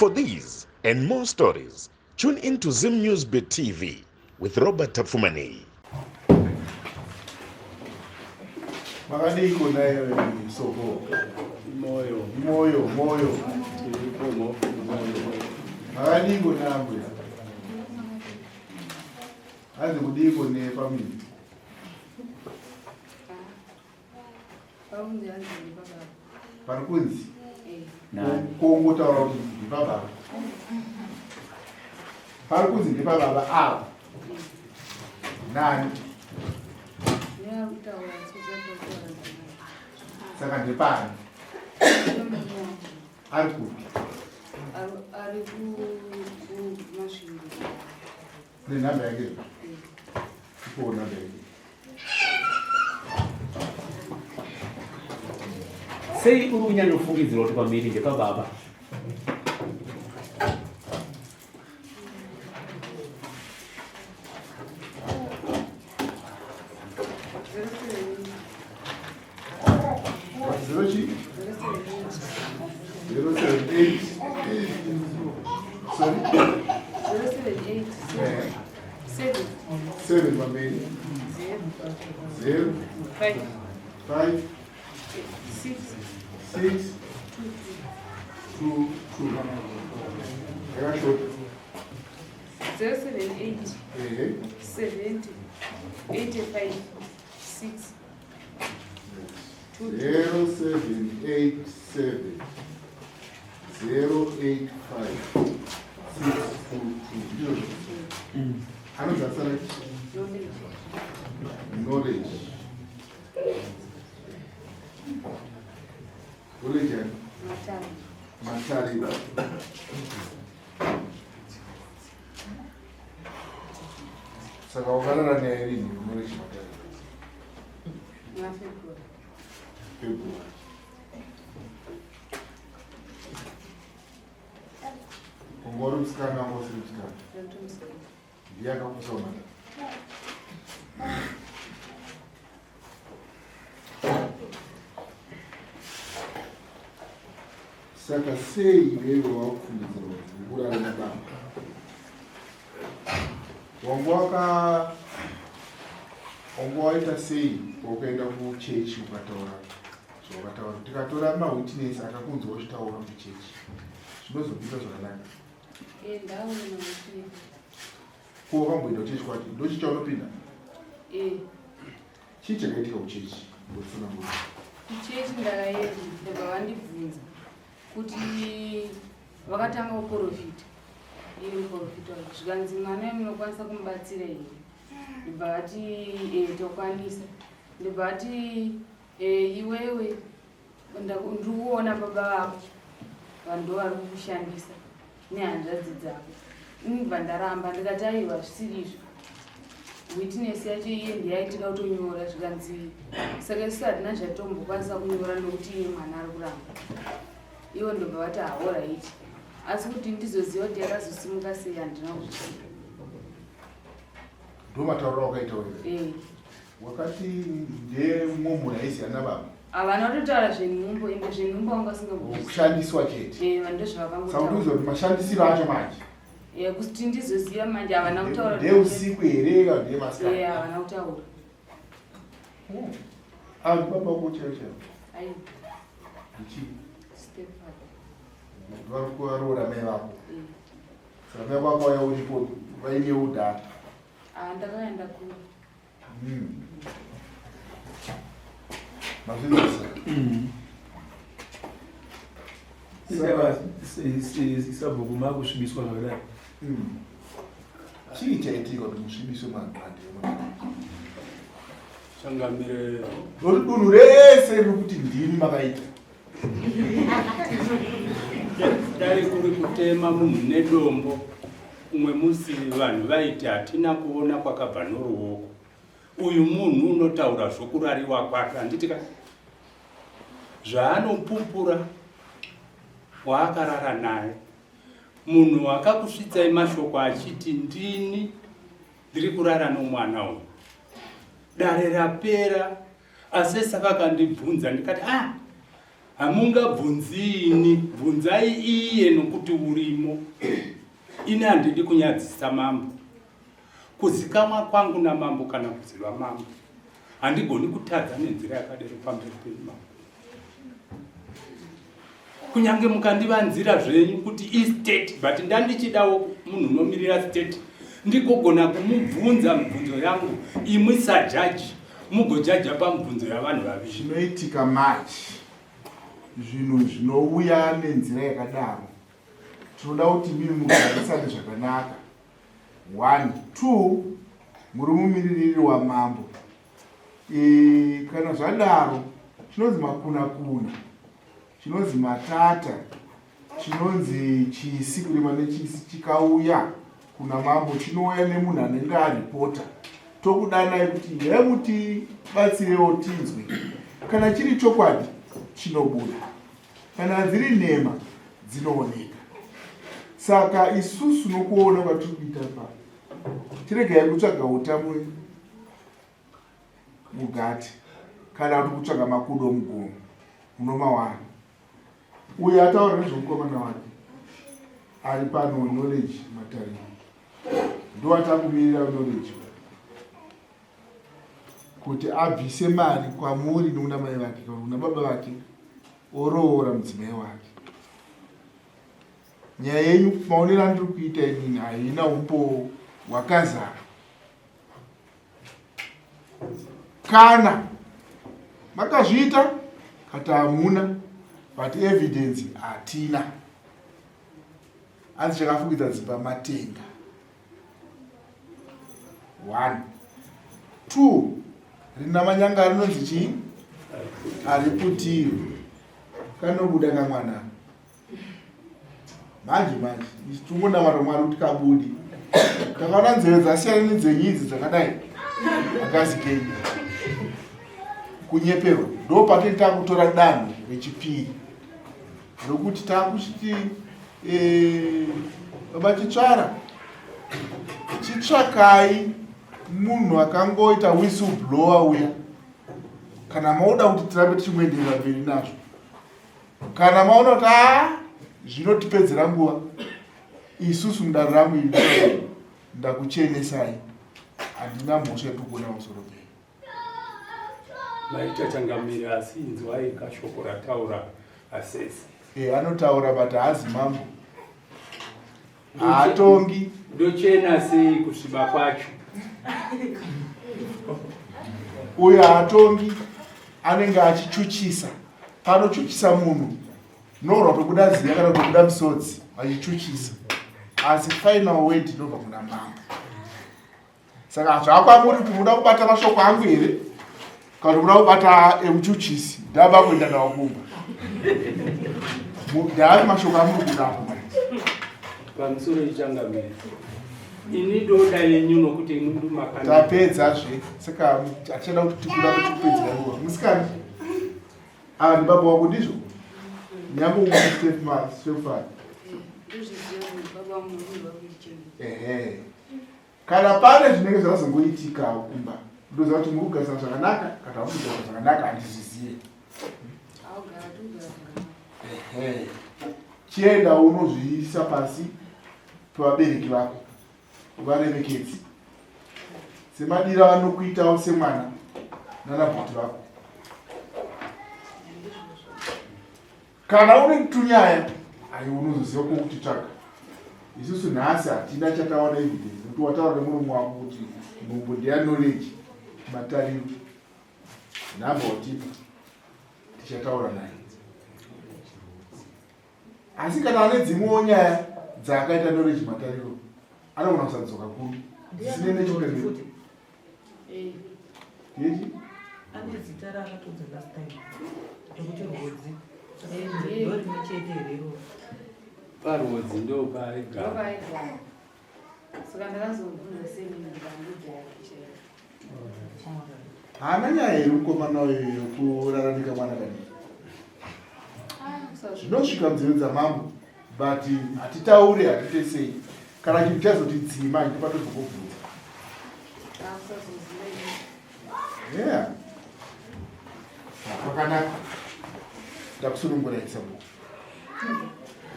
For these and more stories, tune in to Zim News Bit TV with Robert Tafumani. Makadiko naye soko. Moyo. Moyo, moyo. Tiripo moyo. Makadiko nambuya. Hanzi kudiko nefamily. Pari kunzi kongotaura kuti ndipababa. Pari kunzi ndipababa ava. Nani? Saka ndepani? Ari kupi? Ari kuMasvingo. Nenhamba yake? Ipowo nhamba yake. Sei uri kunyanyofungidzira kuti pamiri ndepababa? Zero chi? 078. Sorry? 078. 7. 7 pamberi. 0. 5. 5. 6. 6. 2 2. Yakashota. 078. Ehe. 70. 85. 6. 0787 085 622 ndizvo. Anonzi asara knowledge. Knowledge yani? Matari. Saka wakarara naye rini knowledge Matari? February. Wanga uri musikana wanga usiri musikana? Ndiye akakusa mwana. Saka sei iwewe wakufungidzira kuti ukurara nababa? Wanga waka wanga waita sei wakaenda kuchechi ukataura zvawakataura? Tikatora mawitness akakunzwa uchitaura kuchechi zvinozopinda zvakanaka. Ko wakamboenda kuchechi kwacho ndochii chaunopinda? Chii chakaitika kuchechi? Ndotsanangura. Kuchechi ndakaenda ndobva vandibvunza kuti vakatanga kuprofita iye muprofita wacho zvikanzi mwana uyu munokwanisa kumubatsira here? Ndobva vati e, tokwanisa. Ndobva vati e, iwewe ndiri kuona baba vako vanhu ndo vari kukushandisa nehanzvadzi dzako. Ndobva ndaramba ndikati aiwa zvisiri izvo. Witness yacho iye ndiye aitida kutonyora zvikanzi saka isu hatina zvatombokwanisa kunyora nokuti iye mwana ari kuramba. Ivo ndobva vati haoraiti. Asi kuti ndizoziva kuti yakazosimuka sei handina kuzviziva. Ndo matauriro awakaita wewe. Eh. Wakati ndemumwe munhu aiziva nababa. Havana kutotaura zvenhumbu ende zvenhumbu vanga vasingambo. Kushandiswa chete. Eh, vanhu ndozvavakangotaura. Saka kuti uzive kuti mashandisiro acho manje. Eh, kuti ndizoziva manje havana kutaura. Ndeusiku here kana ndemasikati? Eh, havana kutaura. Oh. Ah, baba wako chaivo chaivo. Aiwa. Ndichii? Stepfather. Vari kuvaroora mai vako. Eh. Saka mai vako vauya uripo vaine udhara. Ah, ndakauya ndakura. Mazvinzwisisa? Saka sabhuku makusvibiswa zvakadai. Chii chaitika kuti musvibiswe magwande Changamire Nokuti dunhu rese riri kuti ndimi makaita. Dai kuri kutema munhu nedombo, umwe musi vanhu vaiti hatina kuona kwakabva noruoko. Uyu munhu unotaura zvokurariwa kwake, handiti ka? Zvaanopupura waakarara naye. Munhu akakusvitsai mashoko achiti ndini ndiri kurara nomwana uyu. Dare rapera, asesa vakandibvunza ndikati ah, Hamungabvunzi ini, bvunzai iye nokuti urimo. Ini handidi kunyadzisa mambo. Kuzikamwa kwangu namambo kana kuziva mambo. Handigoni kutadza nenzira yakadero pamberi penyu mambo. Kunyange mukandivanzira zvenyu kuti istate but ndandichidawo munhu unomirira state ndigogona kumubvunza mibvunzo yangu imwi sajaji mugojaja pamibvunzo yavanhu vaviri. Chinoitika manje zvinhu zvinouya nenzira yakadaro tinoda kuti mimi mugarisane zvakanaka one two muri mumiririri wamambo e, kana zvadaro chinonzi makunakuna chinonzi matata chinonzi chisi kurima nechisi chikauya kuna mambo chinouya nemunhu anenge aripota tokudanai kuti he mutibatsirewo tinzwe kana chiri chokwadi chinobuda kana dziri nhema dzinooneka saka isusu nokuona kwatiri kuita pa tiregai kutsvaga uta mugati kana kuti kutsvaga makudo mugomo munomawana uyo ataura nezvemukomana wake ari pano knowledge matariro ndoatakumirira knowledge kuti abvise mari kwamuri nokuna mai vake kana kuna baba vake oroora mudzimai wake nyaya yenyu maonero andiri kuita inini haina umbowo hwakazara kana makazviita kati hamuna but evidence hatina hanzi chakafukidza dzimba matenga one two rina manyanga rinonzi chii hariputiri kanobuda kamwana manje manje isu tingonamata mwari kuti kabudi takaona nzeve dzasiyana nedzenyu idzi dzakadai akazi kenyu kunyeperwa ndo patiri takutora danho rechipiri rokuti takuchiti eh, baba chitsvara chitsvakai munhu akangoita whistle blower uya kana mauda kuti tirambe tichimboenderera mberi nazvo kana maona kuti a zvinotipedzera nguva isusu mudare rangu iri ndakuchenesai handina mhosva yekukuona pamusoro penyu maita changamire asi inzwai kashoko rataura asesi e anotaura but haazi mambo haatongi ndochena sei kusviba kwacho uyo haatongi anenge achichuchisa panochuchisa munhu norwa tobuda ziya kana tobuda misodzi vachichuchisa asi final word inobva kuna mambo saka zvakwamuri kuti muda kubata mashoko angu here kana kuti muda kubata emuchuchisi ndava kuenda nawo kumba ndaapi mashoko amuri kuda apo manje pamusoro ichangamire ini ndoda yenyu nokuti tapedza zve saka hatichada kuti tikuda kuti kupedzera nguva musikana ava ndi baba wako ndizvo nyambo stepfather ehe kana pane zvinenge zvakazongoitikawo kumba ndoziva kuti muri kugarisana zvakanaka kana muri kugara zvakanaka handizvizive ehe chienda unozviisa pasi pevabereki vako uvaremekedzi semadiro avanokuitawo semwana nanabhuti vako Kana une tunyaya ayo unozoziva kwokutitsvaga. Isusu nhasi hatina chatawana evidence nekuti wataura nemurume wako kuti nhumbu ndeya knowledge matariro nhamba watipa tichataura naye. Asi kana ane dzimwewo nyaya dzaakaita knowledge matariro anogona kusadzoka kuno dzisine nechikuita. Yechi? Ane zita raakatodza last time rekuti rwodzi. Ndo rimwe chete here iroro? Parwodzi ndo paaigara. Ndo paaigara. Saka ndakazobvunza sei ndikandiudza yake chaiyo. Haana nyaya here mukomana uyu yokurara nekamwana kadiki? Zvinosvika munzeve dzamambo but hatitaure hatite sei kana chinhu chazoti dzima ndipatozokubvunza yeah kwakanaka. Ndakusunungurai sabhuku.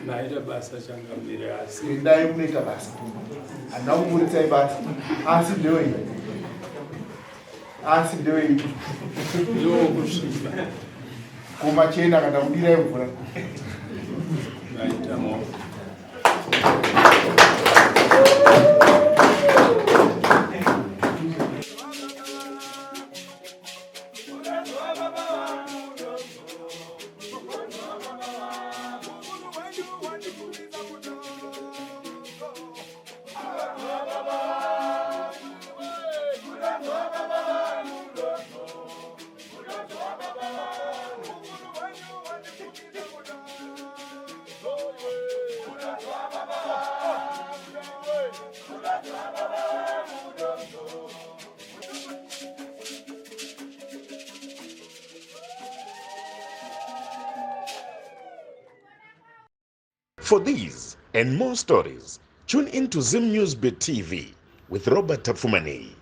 Maita basa changamire asi. Endai munoita basa. Handina kuburitsai basa. Asi ndewei? Asi ndewei? Ndewokusviba. Kumachena kana kudirai mvura. Maita mo. For these and more stories, tune in to Zim News Bit TV with Robert Tafumani.